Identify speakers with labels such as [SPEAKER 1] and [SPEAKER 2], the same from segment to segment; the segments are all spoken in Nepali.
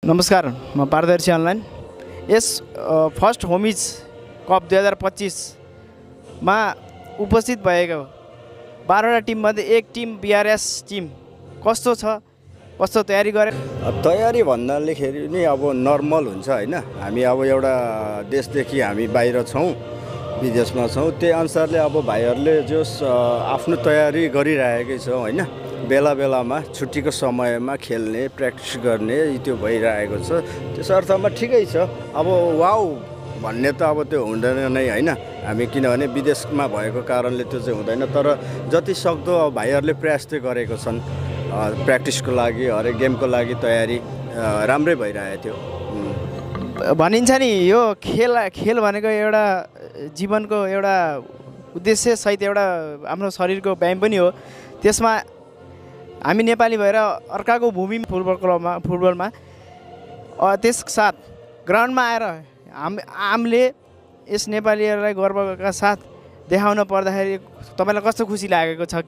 [SPEAKER 1] नमस्कार, म पारदर्शी अनलाइन। यस फर्स्ट होमिज कप 2025 मा उपस्थित भएको 12वटा टिममध्ये एक टिम बीआरएस टिम कस्तो छ, कस्तो तयारी गरे?
[SPEAKER 2] तयारी भन्नाले नि अब नर्मल हुन्छ हैन। हामी अब एउटा देशदेखि हामी बाहिर छौँ, विदेशमा छौँ, त्यही अनुसारले अब भाइहरूले जस आफ्नो तयारी गरिरहेकै छौँ हैन। बेला बेलामा छुट्टीको समयमा खेल्ने, प्र्याक्टिस गर्ने त्यो भइरहेको छ। त्यस अर्थमा ठिकै छ। अब वाउ भन्ने त अब त्यो हुँदैन नै हैन। हामी किनभने विदेशमा भएको कारणले त्यो चाहिँ हुँदैन, तर जति सक्दो अब भाइहरूले प्रयास चाहिँ गरेको छन्। प्र्याक्टिसको लागि, हरेक गेमको लागि तयारी राम्रै भइरहेको थियो।
[SPEAKER 1] भनिन्छ नि यो खेल भनेको एउटा जीवनको एउटा उद्देश्य सहित एउटा आफ्नो शरीरको व्यायाम पनि हो। त्यसमा हामी नेपाली भएर अर्काको भूमि फुटबलमा त्यस साथ ग्राउन्डमा आएर हामीले यस नेपालीहरूलाई गर्वका साथ देखाउन पर्दाखेरि तपाईँलाई कस्तो खुसी लागेको छ?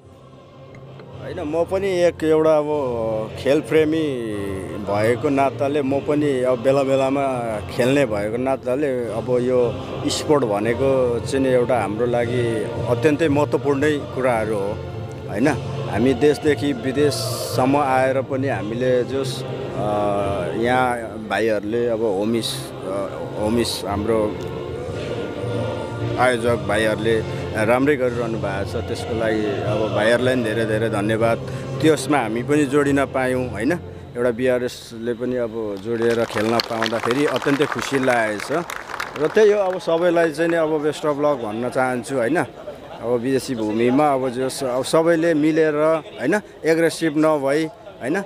[SPEAKER 2] होइन, म पनि एउटा अब खेलप्रेमी भएको नाताले म पनि अब बेला बेलामा खेल्ने भएको नाताले अब यो स्पोर्ट भनेको चाहिँ एउटा हाम्रो लागि अत्यन्तै महत्त्वपूर्णै कुराहरू हो हैन। हामी देशदेखि विदेशसम्म आएर पनि हामीले जस यहाँ भाइहरूले अब होमिस हाम्रो आयोजक भाइहरूले राम्रै गरिरहनु भएको छ। त्यसको लागि अब भाइहरूलाई पनि धेरै धेरै धन्यवाद। त्यसमा हामी पनि जोडिन पायौँ हैन। एउटा बीआरएसले पनि अब जोडिएर खेल्न पाउँदाखेरि अत्यन्तै खुसी लागेको छ। र त्यही हो, अब सबैलाई चाहिँ अब बेस्ट अफ लक भन्न चाहन्छु हैन। अब विदेशी भूमिमा अब सबैले मिलेर हैन, एग्रेसिभ नभई हैन,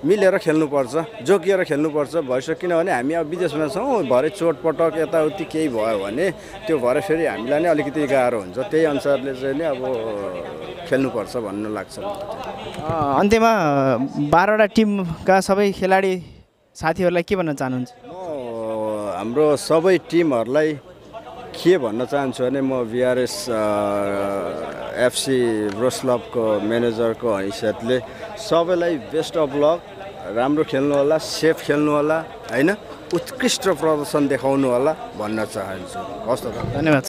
[SPEAKER 2] मिलेर खेल्नुपर्छ, जोगिएर खेल्नुपर्छ। भइसक्यो किनभने हामी अब विदेशमा छौँ, भरे चोटपटक यताउति केही भयो भने त्यो भरे फेरि हामीलाई नै अलिकति गाह्रो हुन्छ। त्यही अनुसारले चाहिँ नि अब खेल्नुपर्छ भन्नु लाग्छ।
[SPEAKER 1] अन्त्यमा 12वटा टिमका सबै खेलाडी साथीहरूलाई के भन्न चाहनुहुन्छ?
[SPEAKER 2] म हाम्रो सबै टिमहरूलाई के भन्न चाहन्छु भने म बीआरएस एफसी रोस्लभको म्यानेजरको हैसियतले सबैलाई बेस्ट अफ लक, राम्रो खेल्नु होला, सेफ खेल्नु होला हैन, उत्कृष्ट प्रदर्शन देखाउनु होला भन्न चाहन्छु। हस् त,
[SPEAKER 1] धन्यवाद।